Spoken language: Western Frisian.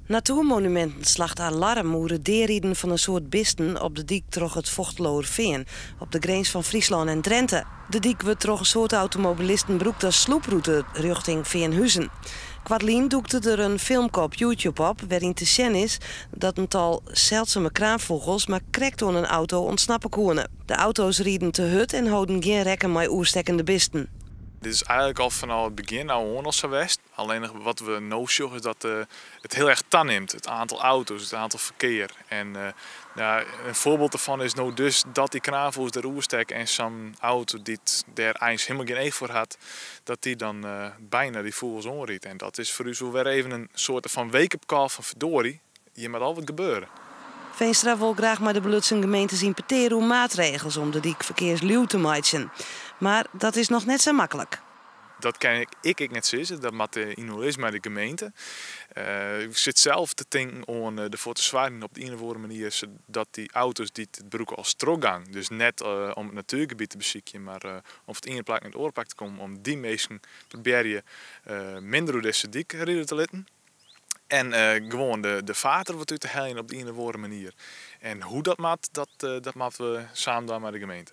Natuurmonumenten slacht alarm oer it deariden fan in soad bisten op de dyk troch it Fochteloërfean, op de grins fan Fryslân en Drinte. De dyk wurdt troch in soad automobilisten brûkt as slûprûte rjochting Feanhuzen. Koartlyn dûkte der in filmke op YouTube op wêryn te sjen is dat in tal seldsume kraanfûgels mar krekt oan in auto ûntsnappe koene. De auto's rieden te hurd en holden gjin rekken mei oerstekkende bisten. Dit is eigenlik al fanôf it begjin ôf oan al sa west. Allinnich wat we no sjogge is dat it hiel erch tanimt. It oantal auto's, it oantal ferkear. En ja, in foarbyld derfan is no dus dat dy kraanfûgels dêr oerstekke en sa'n auto dy't dêr eins hielendal gjin each foar hat, dat dy dan byna dy fûgels oanrydt. En dat is foar ús wol wer even in soarte fan wake-up call fan ferdorie, hjir moat al wat gebeure. Veenstra wol graach mei de belutsen gemeentes yn petear oer maatregels om de dyk ferkearsliuw te meitsjen. Mar dat is noch net sa maklik. Dat kin ik ek net sizze. Dat moat yn oerlis mei de gemeente. Ik sit sels te tinken oan derfoar te soargjen op de ien of oare manier sadat dy auto's dy't it brûke as trochgang, dus net om it natuergebiet te besykjen, mar om fan it iene plak nei it oare plak te kommen, om dy minsken probearje minder oer dizze dyk ride te litten. En gewoan de faart der wat út te heljen op de ien of oare manier. En hoe't dat moat, dat moatte we samen dwaan mei de gemeente.